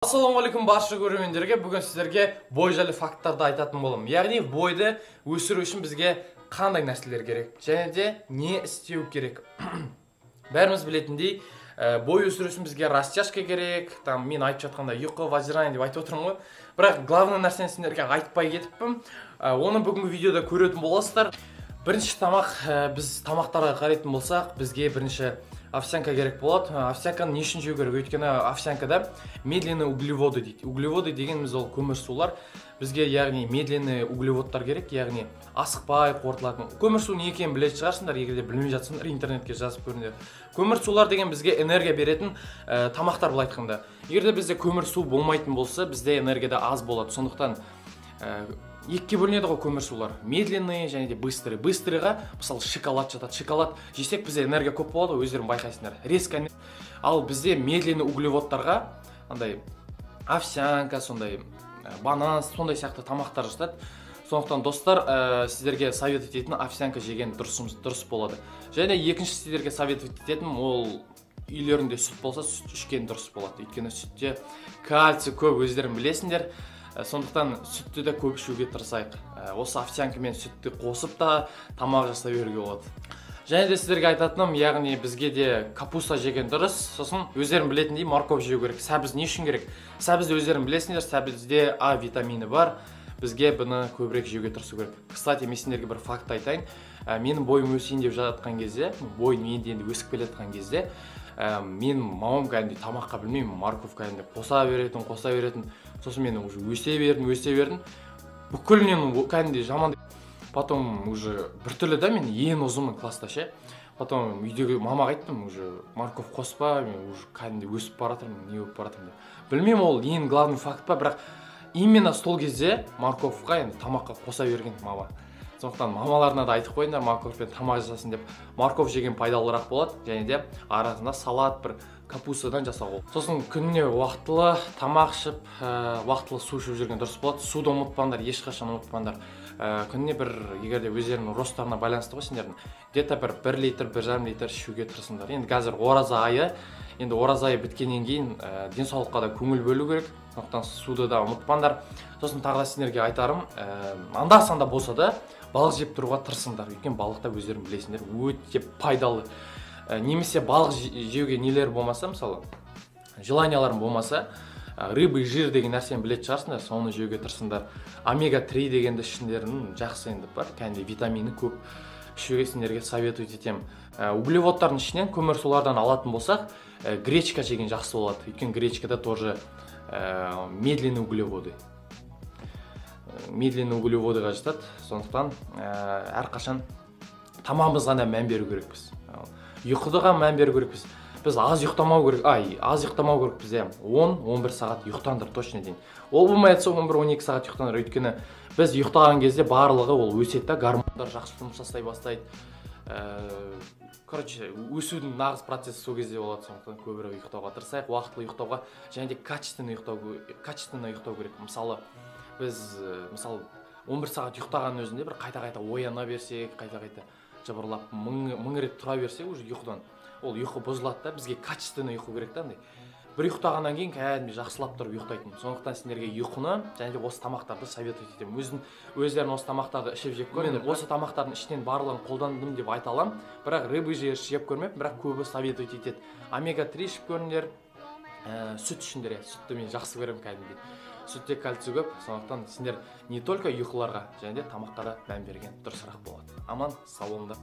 Ассалаумағалейкум барша көрермендерге. Бүгін сіздерге бой жайлы факттарды айтатын боламын. Яғни бойды өсіру үшін бізге қандай нәрселер керек және де не істеу керек. Бәріміз білетіндей, бой өсіру үшін бізге растяжка керек. Там мен айтып жатқанда ұйқы, воздержание деп айтып отырмын ғой. Бірақ главный нәрсені сендерге айтпай кетіппін. Оны бүгінгі видеода көретін боласыздар. Бірінші тамақ, біз тамақтарға қарайтын болсақ, бізге бірінші овсянка керек болады. Овсянканы не үшін жеу керек? Өйткені овсянкада медленные углеводы дейді. Углеводы дегеніміз ол көмірсулар. Бізге яғни медленные углеводтар керек, яғни асықпай қорытылатын. Көмірсу не екенін білетін шығарсыңдар, егер де білмей жатсаңдар интернетке жазып көріңдер. Көмірсулар деген бізге энергия беретін тамақтар, былай айтқанда. Егер де бізде көмірсу болмайтын болса, бізде энергия да аз болады. Сондықтан екіге бөлінеді ғой көмірсулар. Медленные және де быстрый. Быстрыйға мысалы шоколад жатады. Шоколад жесек бізде энергия көп болады, өздерің байқайсыңдар. Резко. Ал бізде медленный углеводтарға андай овсянка, сондай банан, сондай сияқты тамақтар жатады. Сондықтан достар, сіздерге совет ететін овсянка жеген дұрыс болады. Және екінші сіздерге совет ететінім ол үйлерінде сүт болса, сүт ішкен дұрыс болады. Өйткені сүтте кальций көп, өздерің білесіңдер. Сондықтан сүтті де көп ішуге тырысайық. Осы овсянка мен сүтті қосып та тамақ жасай беруге болады. Және де сіздерге айтатыным, яғни бізге де капуста жеген дұрыс. Сосын өздерің білетіндей морковь жеу керек. Сәбіз не үшін керек? Сәбізді өздерің білесіңдер, сәбізде А витамині бар. Бізге бұны көбірек жеуге тырысу керек. Кстати, мен сендерге бір факт айтайын. Менің бойым өсейін деп жатқан кезде, бойым енді өсіп келе жатқан кезде, менің мамам кәдімгідей тамаққа білмеймін, морковь кәдімгідей қоса беретін, қоса беретін. Сосын мен уже өсе бердім, өсе бердім. Бүкілінен кәдімгідей жаман. Потом уже біртүрлі да, мен ең ұзынмын класста ше. Потом үйдегі мамаға айттым, уже морковь қоспа, мен уже кәдімгідей өсіп бара жатырмын, не болып бара жатырмын деп. Білмеймін, ол ең главный факт па, бірақ именно сол кезде морковьқа енді тамаққа қоса берген мама. Сондықтан мамаларына да айтып қойыңдар, морковьпен тамақ жасасын деп. Морковь жеген пайдалырақ болады, және де арасында салат бір капустадан жасауға болады. Сосын күніне уақытылы тамақ ішіп, уақытылы су ішіп жүрген дұрыс болады. Суды ұмытпаңдар, ешқашан ұмытпаңдар. Күніне бір, егер де өздерінің ростарына байланысты ғой сендердің, где-то бір 1 литр, 1,5 литр ішуге тырысыңдар. Енді қазір ораза айы, енді ораза айы біткеннен кейін денсаулыққа да көңіл бөлу керек. Сондықтан суды да ұмытпаңдар. Сосын тағы да сендерге айтарым, анда-санда болса да балық жеп тұруға тырысыңдар. Өйткені балық та өздерің білесіңдер, өте пайдалы. Немесе балық жеуге нелер болмаса, мысалы, желанияларың болмаса, рыбий жир деген нәрсені білетін шығарсыңдар, соны жеуге тырысыңдар. Омега-3 дегенді ішіңдердің жақсы енді бар, кәдімгідей витамині көп ішуге сендерге советовать етемін. Углеводтардың ішінен көмірсулардан алатын болсақ, гречка жеген жақсы болады. Өйткені гречкада тоже медленные углеводы. Медленные углеводыға жатады. Сондықтан әрқашан тамағымызға да мән беру керекпіз. Ұйқыға мән беру керекпіз. Біз аз ұйықтамау керек, аз ұйықтамау керекпіз, иә. 10-11 сағат ұйықтаңдар точно дейін. Ол болмай жатса 11-12 сағат ұйықтаңдар. Өйткені біз ұйықтаған кезде барлығы ол өседі да, гормондар жақсы жұмыс жасай бастайды. Короче, өсудің нағыз процесі сол кезде болады. Сондықтан көбірек ұйықтауға тырысайық, уақытылы ұйықтауға және де качественно ұйықтау керек. Мысалы, біз мысалы 11 сағат ұйықтағанның өзінде бір қайта-қайта ояна берсек, қайта-қайта жыбырлап мың рет тұра берсек уже ұйқыдан, ол ұйқы бұзылады да, бізге качественно ұйқы керек та, андай. Бір ұйықтағаннан кейін кәдімгідей жақсылап тұрып ұйықтайтын. Сондықтан сендерге ұйқыны және де осы тамақтарды советовать етемін. Өздерің осы тамақтарды ішіп жеп көріңдер. Мен осы тамақтардың ішінен барлығын қолдандым деп айта аламын, бірақ рыбий жир жеп көрмеппін, бірақ көбі советовать етеді. Омега-3 ішіп көріңдер, сүт ішіңдер. Сүтті мен жақсы көремін кәдімгідей. Сүтте кальций көп, сондықтан сендер не только ұйқыларға және де тамаққа да мән берген дұрысырақ болады. Аман, сау болыңдар.